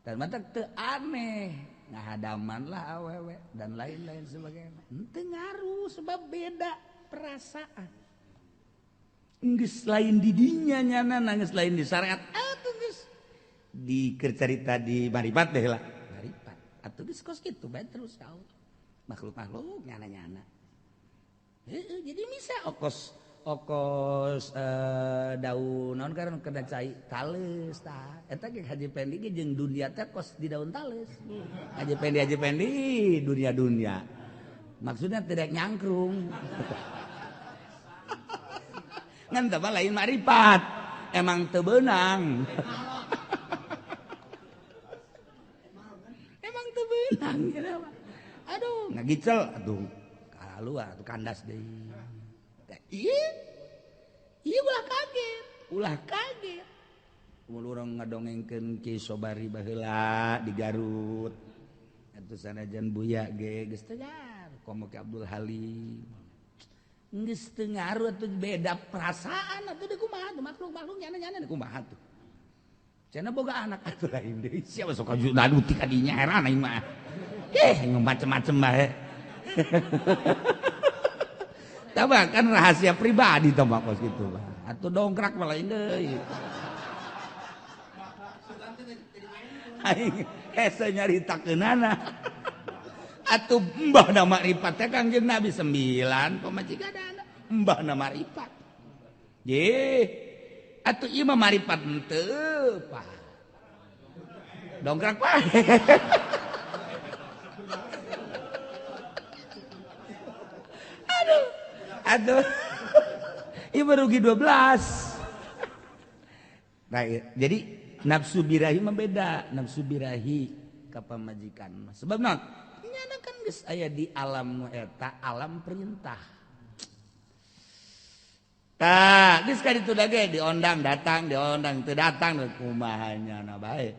Dan mata teu aneh, ngahadaman lah awewe dan lain-lain sebagainya. Henteu ngaruh sebab beda perasaan. Geus lain di dinya nyana, geus lain di syariat. Atuh geus di keur carita di marifat deh lah. Marifat. Atuh geus kos kitu bae terus ka Allah. Makhluk-makhluk nyana-nyana. Jadi bisa okos daun naon karena kena cai tales tah eta ge Haji Pendi ge jeung dunia teh kos di daun tales. Haji Pendi dunia-dunia. Maksudnya tidak nyangkrung. Ngan teh lain marifat. Emang teu beunang. Emang teu beunang Aduh, ngagicel aduh. Lalu atuh kandas deui. Ieu ieu ulah kaget. Mun urang ngadongengkeun Ki Sobari baheula di Garut. Atuh sanajan Buya ge geus teu ngaruh komo Ki Abdul Halim. Geus teu ngaruh atuh beda perasaan atuh deui kumaha tuh makhluk-makhluk nyana-nyana deui kumaha tuh. Cenah boga anak atuh lain deui. Sia sok aju ti kadinya heran aing mah. Eh, macem-macem bae. Tapi kan rahasia pribadi tah mah kos kitu mah. Atuh dongkrak mah lain deui. Aing hese nyaritakeunana. Atuh mbahna makrifat teh Kangjeng Nabi 9 pamajikanana. Mbahna makrifat. Ye. Atuh ieu mah makrifat henteu, Pak. Dongkrak Pak. Aduh, ieu rugi 12. Nah, jadi nafsu birahi mah beda, nafsu birahi ka pamajikan mah. Sebab naon? Nyana kan geus aya di alam nu eta, alam perintah. Tah, geus ka ditu ge diondang datang, diondang teu datang kumaha nyana bae.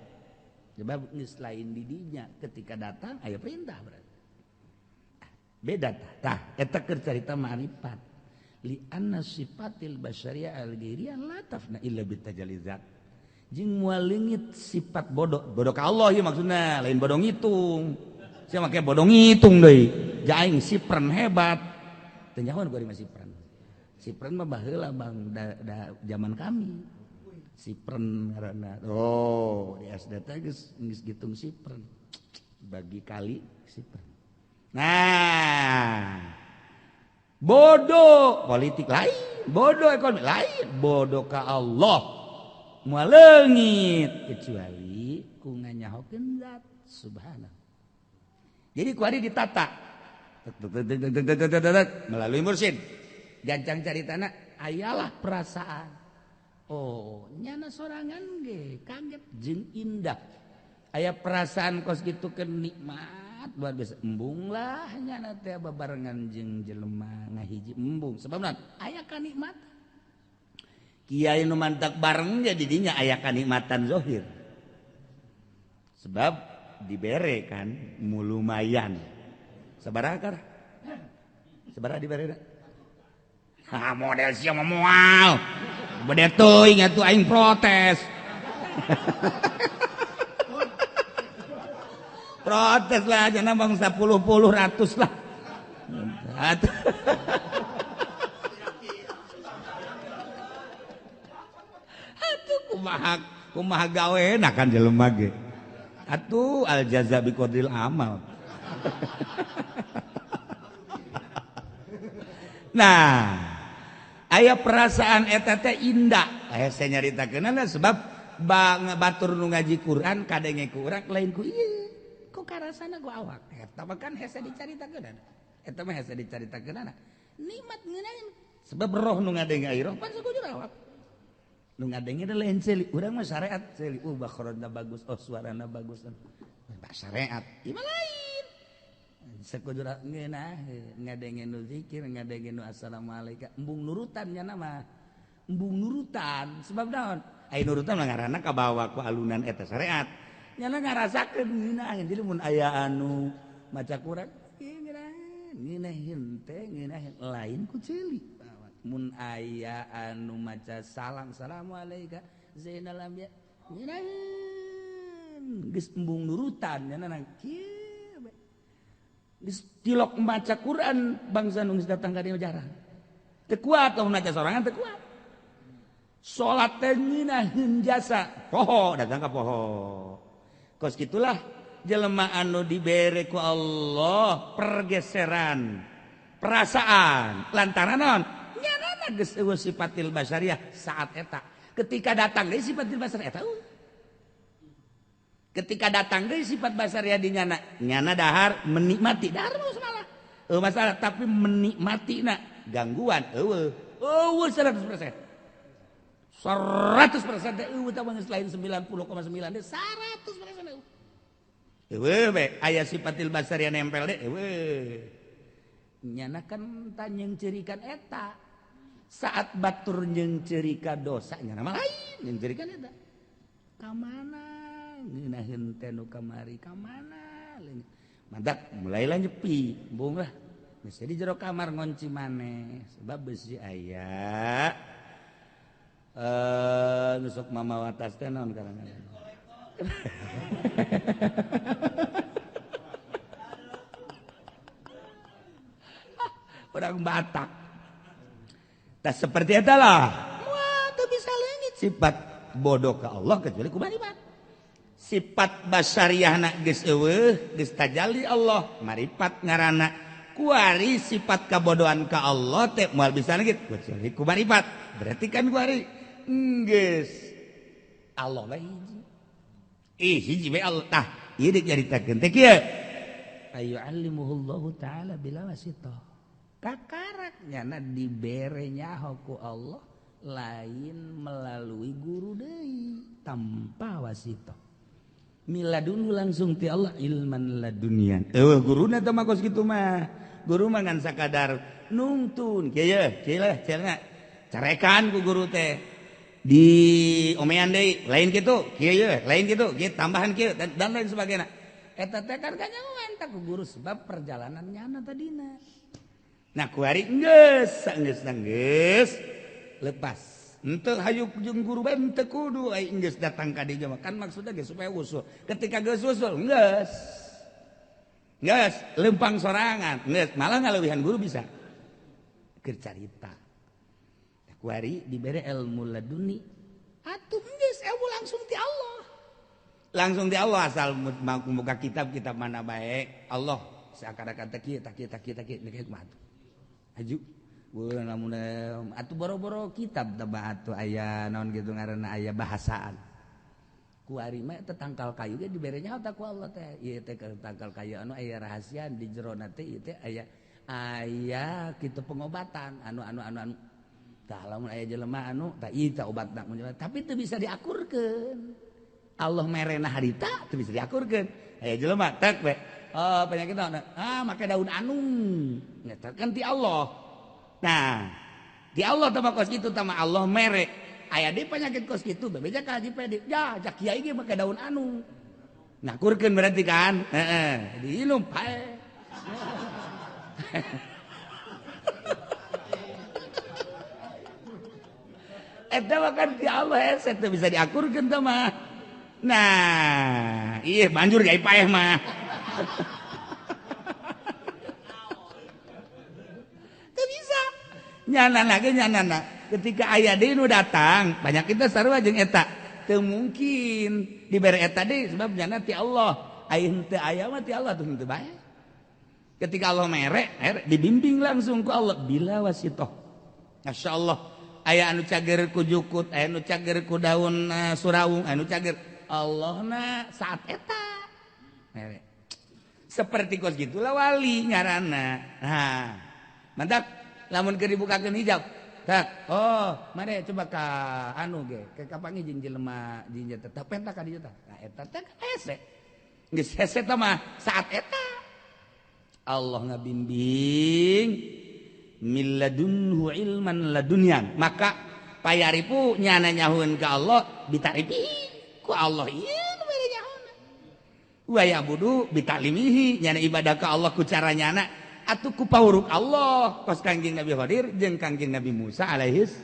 Sebab geus lain di dinya ketika datang aya perintah berarti. Beda tah. Tah, eta keur carita ma'rifat. Li anna sifatil basyariah al-ghairiyah la tafna illa bitajallizat. Jeung moal leungit sifat bodoh, bodoh ka Allah ieu maksudna, lain bodoh ngitung. Sia make bodoh ngitung deui. Ja aing sipren hebat. Teu nyahoan gua di mah sipren. Sipren mah baheula Bang da zaman kami. Sipren ngaranna. Oh, di SD teh geus ngitung sipren. Bagi kali sipren. Nah, bodoh politik lain, bodoh ekonomi lain, bodoh ka Allah. Moal leungit kecuali ku nganyahokeun zat subhanahu. Jadi ku ari ditata melalui mursyid. Gancang caritana ayalah perasaan. Oh, nyana sorangan ge kaget jeung indah. Aya perasaan kos kitu keur nikmat luar biasa. Embung lah nyana teh babarengan jeung jelema ngahiji embung. Sebab naon? Aya kanikmatan. Kiai nu mantak bareng jadi dinya aya kanikmatan zahir. Sebab dibere kan mulumayan. Sabaraha kar? Sabaraha dibere? Ha model sia mah moal. Bede teuing atuh aing protes. Protes lah jangan bang 10 puluh ratus lah. Atuh. Atuh kumaha kumaha gawe kan jelema ge. Atuh al jaza bi qadril amal. Nah, aya perasaan eta teh indah. Aya saya nyaritakeunana sebab batur nu ngaji Quran kadenge ku urang lain ku ieu. Ku karasana ku awak. Eta mah kan hese dicaritakeunana. Eta mah hese dicaritakeunana. Nikmat ngeunaheun. Sebab roh nu ngadenge ai roh pan sakujur awak. Nu ngadenge teh lain ceuli. Urang mah syariat ceuli. Bakhrajna bagus, oh suarana bagus. Bah syariat. Ieu mah lain. Sekujur ngeunah ngadenge nu zikir ngadenge nu assalamualaikum embung nurutan nya mah embung nurutan sebab naon ai nurutan mah ngaranna kabawa ku alunan eta syariat nyana ngarasakeun ngeunah jadi mun aya anu maca Quran ngeunaheun teh ngeunaheun lain ku ceuli mun aya anu maca salam assalamualaikum zainal anbiya ngeunaheun geus embung nurutan nyana kieu tilok maca Quran bangsa nu geus datang ka dieu jarang. Teu kuat lamun maca sorangan teu kuat. Salat teh ngeunaheun jasa, poho datang ka poho. Kos kitulah jelema anu dibere ku Allah pergeseran perasaan lantaran naon? Nyanana geus eueuh sifatil basyariah saat eta. Ketika datang deui sifatil basyariah eta ketika datang deui sifat basyariah di nyana, nyana dahar menikmati dahar mah masalah. Masalah tapi menikmati na gangguan eueuh. Eueuh 100%. 100% teh eueuh tah geus lain 90,9 teh 100% eueuh. Eueuh be aya sifatil basyariah nempel deui eueuh. Nyana kan tanyeng cerikan eta. Saat batur nyeung cerika dosa nyana mah lain nyeung cerikan eta. Ka mana? Ngeunaheun teh nu kamari ka mana mantak mulailah nyepi embung lah geus di jero kamar ngonci maneh sebab besi aya nu sok mamawa tas teh naon karangan orang Batak tah seperti eta lah wah teu bisa leungit sifat bodoh ka Allah kecuali ku maripat. Sifat basyariahna geus eueuh geus tajalli Allah maripat ngaranna kuari sifat kabodohan ka Allah teh moal bisa leungit kecuali ku maripat berarti kan kuari geus Allah bae hiji ih hiji bae Allah tah ieu deuk nyaritakeun teh kieu ayyu'allimuhullahu ta'ala bila wasitah kakarak nyana dibere nyaho ku Allah lain melalui guru deui tanpa wasitah miladunhu langsung ti Allah ilman ladunian. Eueuh guruna teh mah kos kitu mah. Guru mah ngan sakadar nungtun. Kieu kieu lah cenah. Carekan ku guru teh di omean deui lain kitu kieu ye lain kitu kieu tambahan kieu dan lain sebagainya. Eta teh kan kanyahoan tah ku guru sebab perjalanan nyana tadina. Nah kuari geus geus geus lepas. Henteu hayu jeung guru bae henteu kudu ai geus datang ka dieu mah kan maksudna geus supaya usul. Ketika geus usul geus geus lempang sorangan geus malah ngaleuwihan guru bisa. Keur carita. Kuari dibere ilmu laduni atuh geus ilmu langsung ti Allah. Langsung ti Allah asal muka kitab-kitab mana bae Allah seakan-akan teh kieu tah kieu tah kieu tah kieu mah atuh. Haju lamun atuh boro-boro kitab teh atuh aya naon kitu ngaranna aya bahasaan. Kuari mah teh tangkal kayu ge dibere nyaho tah ku Allah teh. Ieu teh tangkal kayu anu aya rahasia di jerona teh ieu teh aya aya kitu pengobatan anu anu anu anu tah lamun aya jelema anu tah ieu tah obatna tapi teu bisa diakurkeun. Allah merena harita teu bisa diakurkeun. Aya jelema tek we. Oh penyakit naon? Ah make daun anu. Nya kan ti Allah. Nah, di Allah tah kos kitu tah Allah mere. Aya deui penyakit kos kitu bebeja ka Haji Pedi. Ya, jak kiai ge make daun anu. Ngakurkeun berarti kan? Heeh, diinum pae. Eta mah kan ti Allah hese teu bisa diakurkeun teh mah. Nah, ieu banjur ge paeh mah. Teu bisa. Nyanana ge nyanana. Ketika aya deui nu datang, banyak kita sarua jeung eta. Teu mungkin dibere eta deui sebab nyana ti Allah. Aya henteu aya mah ti Allah tuh henteu bae. Ketika Allah mere, dibimbing langsung ku Allah bila wasitoh. Masyaallah. Aya anu cager ku jukut, aya anu cager ku daun surawung, anu cager Allahna saat eta. Mere. Seperti kos gitulah wali ngaranna. Nah, mantap lamun keur dibukakeun hijab. Tak, oh, mare coba ka anu ge, ke kapangi jeung jelema jeung tetep penta ka dieu tah. Nah eta teh hese. Geus hese tah mah saat eta. Allah ngabimbing min ladunhu ilman ladunyan. Maka payaripu nyana nyahueun ka Allah bitarifihi ku Allah ieu nu bere nyahoona. Wa ya'budu bitalimihi nyana ibadah ka Allah ku cara nyana atuh ku pawuruk Allah kos Kangjeng Nabi Khadir jeung Kangjeng Nabi Musa alaihis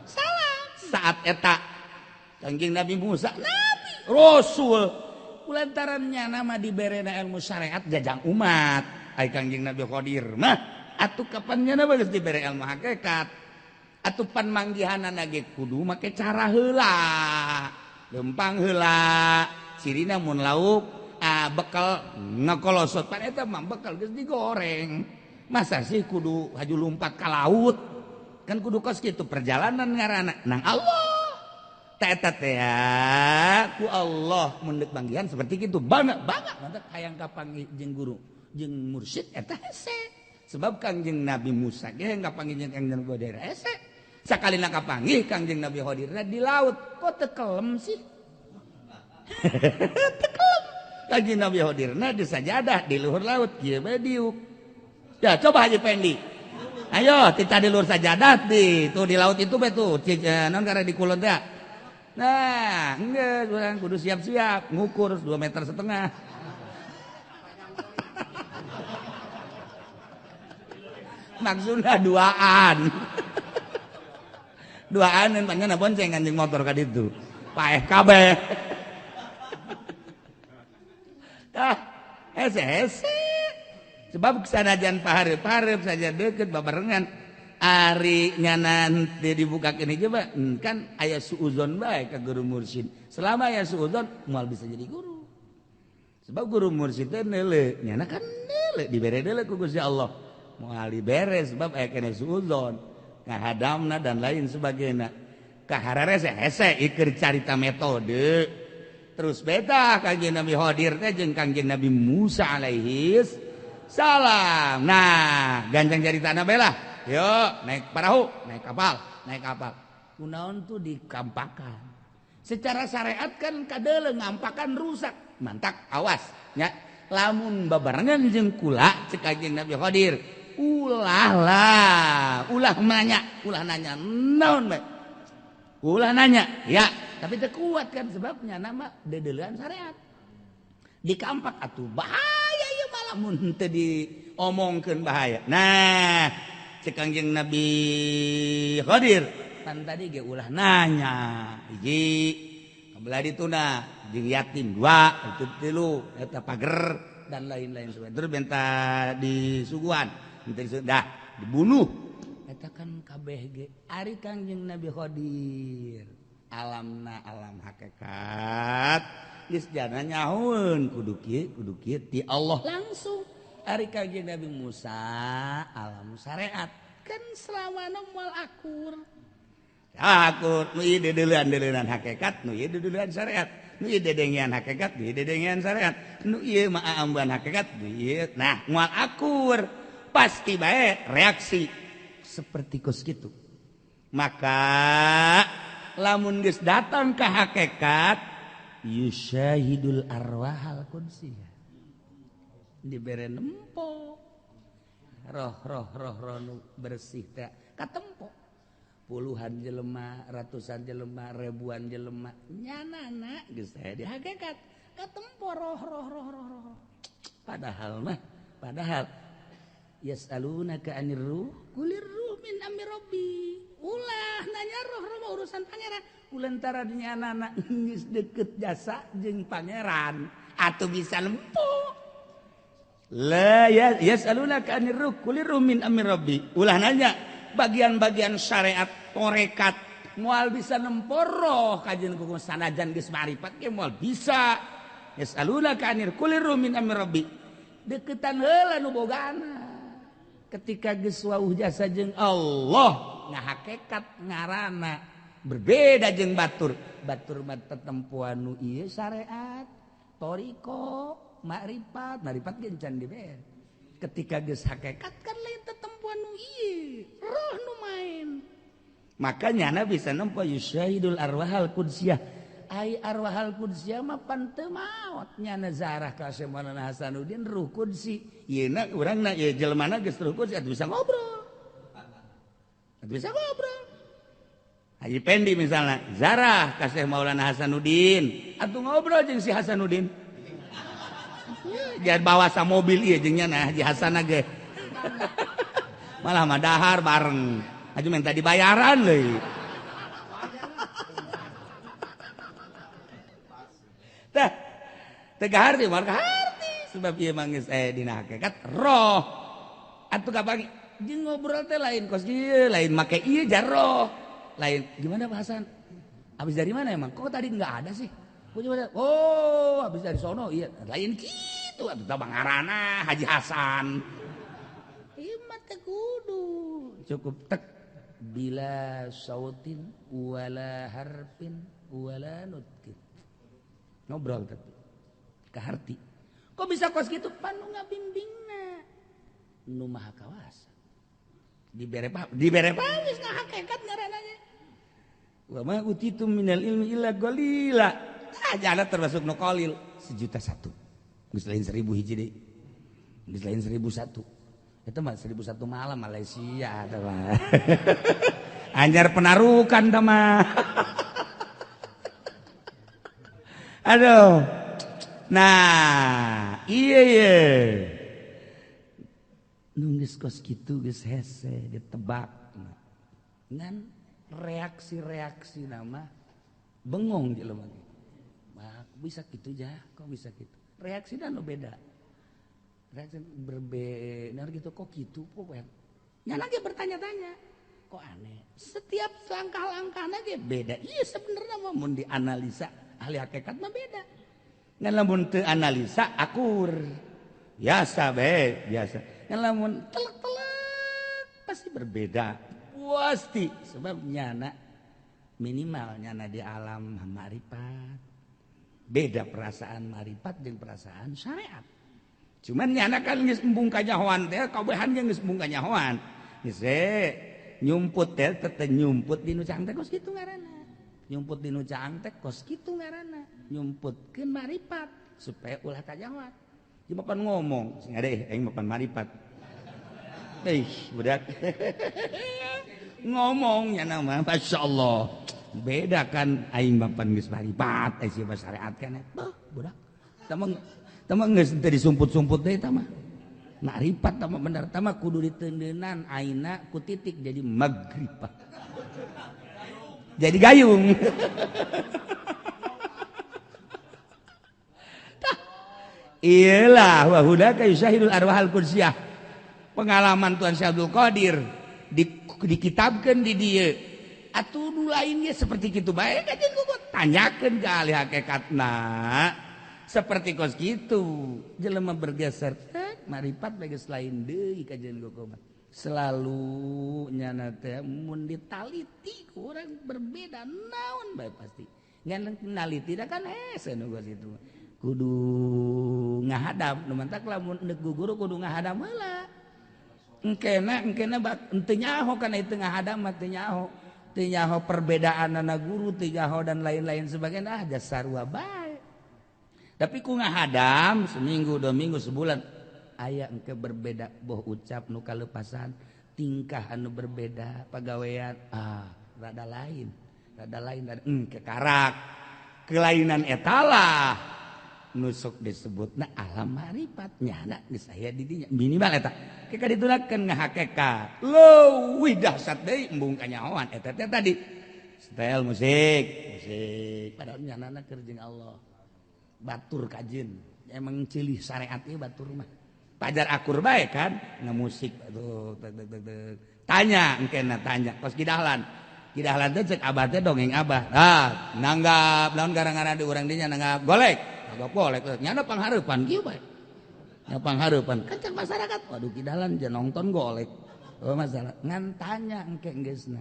salam. Saat eta Kangjeng Nabi Musa nabi rasul kulantaran nyana mah diberena ilmu syariat jajang umat. Ai Kangjeng Nabi Khadir mah atuh kapan nyana geus dibere ilmu hakikat atuh pan manggihanana ge kudu make cara heula lempang heula cirina mun lauk bekal ngakolosot pan eta mah bekal geus digoreng masa sih kudu haju lumpat ka laut kan kudu kos kitu perjalanan ngaranna nang Allah ta eta teh ku Allah mun deuk manggihan seperti kitu bangga bangga mantap hayang kapanggih jeung guru jeung mursyid eta hese. Sebab Kangjeng Nabi Musa ge kapanggih jeung Kangjeng Nabi Khadir hese. Sakalina kapanggih Kangjeng Nabi Khadirna di laut. Kok teu kelem sih? Teu kelem. Kangjeng Nabi Khadirna di sajadah di luhur laut kieu bae diuk. Ya coba Haji Pendi. Ayo tita di luhur sajadah di tuh di laut itu bae tuh naon karena di kulon teh. Nah, geus urang kudu siap-siap ngukur 2,5 meter. Maksudna duaan. Duaan panjenengan bonceng anjing motor ka ditu. Paeh kabeh. Tah, hese-hese. Sebab sanajan pahareup-hareup saja deukeut babarengan ari nyana teu dibukakeun coba kan aya suuzon bae ka guru mursyid. Selama aya suuzon moal bisa jadi guru. Sebab guru mursyid teh neuleuh, nyana kan neuleuh dibere deuleuh ku Gusti Allah. Moal diberes sebab aya kene suuzon ngahadamna dan lain sebagainya. Kahararese hese ieu carita metode. Terus beta Kangjeng Nabi Khadir teh jeung Kangjeng Nabi Musa alaihis salam. Nah, gancang caritana bae lah. Yuk, naik parahu, naik kapal, naik kapal. Kunaon tuh dikampakan. Secara syariat kan kadeuleu ngampakan rusak. Mantak awas nya. Lamun babarengan jeung kula cek Kangjeng Nabi Khadir. Ulah lah, ulah nanya naon bae. Ulah nanya, ya, tapi teu kuat kan sebabnya nama dedeulean syariat. Dikampak atuh bahaya ieu malah mun teu diomongkeun bahaya. Nah, cek Kangjeng Nabi Khadir, pan tadi ge ulah nanya. Hiji, kabelah dituna jeung yatim dua, itu tilu, eta pager dan lain-lain sebagainya. Terus minta disuguhan, minta dah dibunuh. Eta kan kabeh ge ari Kangjeng Nabi Khadir alamna alam hakikat geus jana nyahoeun kudu kieu ti Allah langsung. Ari Kangjeng Nabi Musa alam syariat kan selawana moal akur. Akur nu ieu dedeulean-dedeulean hakikat, nu ieu dedeulean syariat, nu ieu dedengean hakikat, nu ieu dedengean syariat, nu ieu mah aamban hakikat, nu ieu nah moal akur pasti bae reaksi seperti kos kitu. Maka lamun geus datang ke hakikat yusyahidul arwahal qudsiyah dibere nempo roh roh roh roh nu bersih teh katempo puluhan jelema, ratusan jelema, ribuan jelema nyanana geus teh di hakikat katempo roh roh roh roh roh. Padahal mah padahal yasalunaka anir ruh kulir ruh min amri rabbi. Ulah nanya roh roh mah urusan pangeran. Ulantara nyanana geus deket jasa jeung pangeran atuh bisa nempo. La yasalunaka anir ruh kulir ruh min amri rabbi. Ulah nanya bagian-bagian syariat torekat moal bisa nempo roh kajian kuku sanajan geus marifat ge moal bisa. Yasalunaka anir kulir ruh min amri rabbi. Deketan heula nu bogana. Ketika geus wauh jasa jeung Allah ngahakekat ngarana berbeda jeung batur. Batur mah tetempuan nu ieu syariat toriko makrifat, makrifat ge encan dibere. Ketika geus hakikat kan lain tetempuan nu ieu roh nu main. Makanya nyana bisa nempo yusyahidul arwahal qudsiyah. Ai arwahal qudsiyah mah pan teu maot nyana zarah ka Maulana Hasanuddin ruh qudsi. Yeuna urangna ieu jelmana geus ruh qudsi atuh bisa ngobrol. Atuh bisa ngobrol. Haji Pendi misalnya zarah ka Syekh Maulana Hasanuddin atuh ngobrol jeung si Hasanuddin. Jangan bawa sa mobil ieu jeung nyana Haji Hasan ge. Malah mah dahar bareng. Haji minta dibayaran leuy. Tah teu kaharti mah kaharti sebab ieu mah geus aya dina hakikat roh. Atuh kapan jeung ngobrol teh lain kos ieu, lain make ieu jar roh. Lain gimana Pak Hasan? Habis dari mana emang? Kok tadi enggak ada sih? Oh, habis dari sono iya. Lain kitu atuh tah bangarana Haji Hasan. Ieu mah teu kudu. Cukup tek bila sautin wala harfin wala nutkin. Ngobrol tapi kaharti. Kok bisa kos kitu? Pan nu ngabimbingna. Nu maha kawasa. Dibere paham, dibere paham geus ngahakekat ngaranana. Wa ma utitum minal ilmi illa qalila. Aja termasuk nu qalil 1.001. Geus lain 1000 hiji deui. Geus lain 1001. Eta mah 1001 malam Malaysia eta mah. Anjar penarukan tah mah. Aduh. Nah, iya iya. Nu geus kos kitu geus hese ditebak. Ngan reaksi-reaksi nama bengong jelema ge. Mah bisa kitu jah, kok bisa kitu. Reaksina nu beda. Reaksi berbeda gitu kok kitu kok nyana ge bertanya-tanya. Kok aneh. Setiap langkah-langkahna ge beda. Iya sebenarnya mah mun dianalisa ahli hakikat mah beda. Ngan lamun teu analisa akur. Biasa bae, biasa. Ngan lamun telek-telek pasti berbeda. Pasti sebab nyana minimal nyana di alam makrifat. Beda perasaan makrifat jeung perasaan syariat. Cuman nyana kan geus embung kanyahoan teh, kabehan ge geus embung kanyahoan. Geus nyumput teh teh nyumput di nu caang teh kos kitu ngaranna. Nyumput di nu caang teh kos kitu ngaranna. Nyumputkeun makrifat supaya ulah kanyahoan. Jeung mapan ngomong, sing ade aing mapan makrifat. Ih, budak. Ngomongnya nama Masya Allah. Beda kan aing bapan geus maripat ai sia syariat kan. Bah, budak. Tama geus teu disumput-sumput deui tah mah. Maripat tama bener tama kudu diteundeunnan aina ku titik jadi magribah. Jadi gayung. Iyalah wa hudaka yusyahidul arwahal qudsiyah. Pengalaman Tuhan Syekh Abdul Qadir dikitabkeun di dieu. Atuh nu lainnya seperti kitu bae kajian gua tanyakeun ka ahli hakikatna. Seperti kos kitu jelema bergeser maripat bae geus lain deui kajian gua mah. Selalu nyana teh mun ditaliti ku urang berbeda naon bae pasti. Ngan naliti da kan hese nu kos kitu. Kudu ngahadap nu mantak lamun deuk guru kudu ngahadap heula. Engkena engkena teu nyaho kana itu ngahadap mah teu nyaho. Teu nyaho perbedaanana guru, teu nyaho dan lain-lain sebagainya, ah sarua bae. Tapi ku ngahadam seminggu, 2 minggu, sebulan aya engke berbeda boh ucap nu kalepasan, tingkah anu berbeda, pagawean ah rada lain engke karak. Kelainan etalah nusuk disebutna alam marifat nyana geus aya di dinya minimal eta ke ditulakeun ngahakekat leuwih dahsyat deui embung kanyahoan eta teh tadi setel musik musik padahal nyanana keur jeung Allah batur kajeun emang cilih syariat ieu batur mah pajar akur bae kan ngamusik atuh tanya engkena tanya kos kidahlan kidahlan teh cek abah teh dongeng abah ah nanggap naon gara-gara di urang dinya nanggap golek agak boleh, nyana panghareupan kieu bae. Nya panghareupan kan cek masyarakat, waduh kidalan je nonton golek. Oh masalah ngan tanya engke geusna.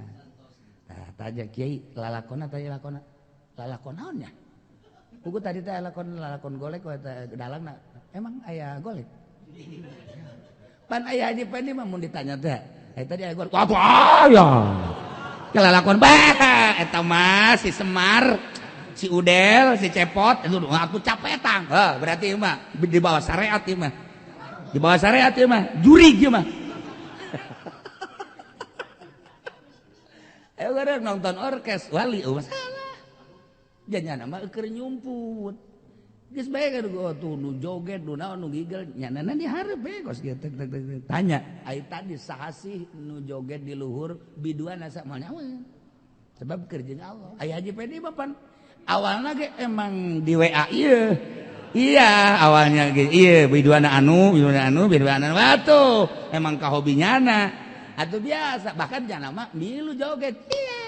Tah tanya kiai lalakonna tanya lalakonna. Lalakon naon nya? Pugu tadi teh lalakon golek we teh dalangna. Emang aya golek? Pan aya haji Pendi mah mun ditanya teh, tadi aya golek. Wah aya. Lalakon bae eta mah si Semar. Si Udel, si Cepot, itu aku capetang. Heh, berarti mah di bawah syariat ieu mah. Di bawah syariat ieu mah, jurig ieu mah. Ayo gara nonton orkes wali eueuh masalah. Janyana mah keur nyumput. Geus bae kan tuh nu joget, nu naon nu gigel, nyanana dihareup we kos kieu tek tek tek. Tanya, ai tadi saha sih nu joget di luhur biduan asa moal nyaweun. Sebab keur jeung Allah. Aya Haji Pendi mah pan awalnya ge emang di WA iya iya awalnya ge iya biduana anu biduana anu biduana anu atuh emang ka hobi nyana atuh biasa bahkan jana mah milu joget iya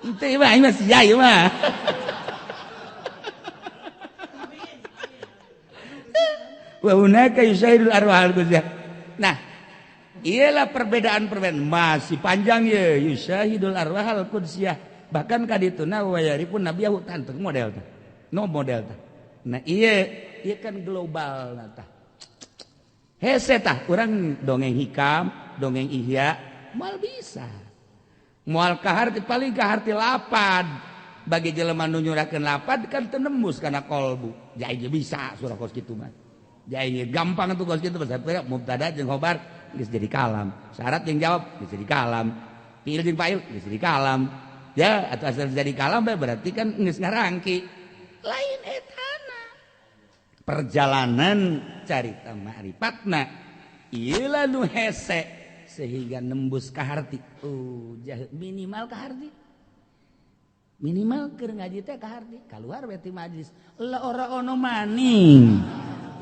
henteu mah aing mah sia ieu mah wa hunaka yusairul arwahal qudsiyah. Nah iyalah perbedaan-perbedaan masih panjang ya yusyahidul arwahal qudsiyah bahkan kadituna wayaripun nabi yahu tanteng model tah no model tah. Nah iya iya kan global nah tah hese tah urang dongeng hikam dongeng ihya moal bisa moal kaharti paling kaharti lapad bagi jelema nu nyurahkeun lapad kan teu nembus kana kolbu jai ge bisa surah kos kitu mah jai gampang tuh kos kitu pasal mubtada jeung khobar geus jadi kalam, syarat yang jawab geus jadi kalam, fiil jeung fa'il geus jadi kalam, ya atau asal jadi kalam berarti kan geus ngarangki lain etana perjalanan carita ma'rifatna ieu lah nu hese sehingga nembus ka harti. Oh minimal ka harti, minimal keur ngaji teh ka harti kaluar we ti majlis la ora ono maning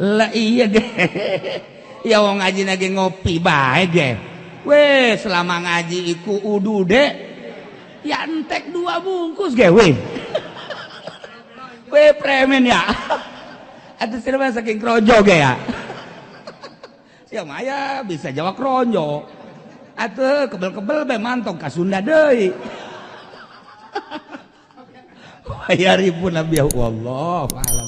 lah iya ge. Ya wong ngaji lagi ngopi bae ge. Weh, selama ngaji iku udude ya entek 2 bungkus ge weh. Weh premen ya. Atuh sia saking krojo ge ya. Sia mah aya bisa Jawa kronjo. Atuh kebel-kebel bae mantong ka Sunda deui. Wayaripun nabi wallahu a'lam.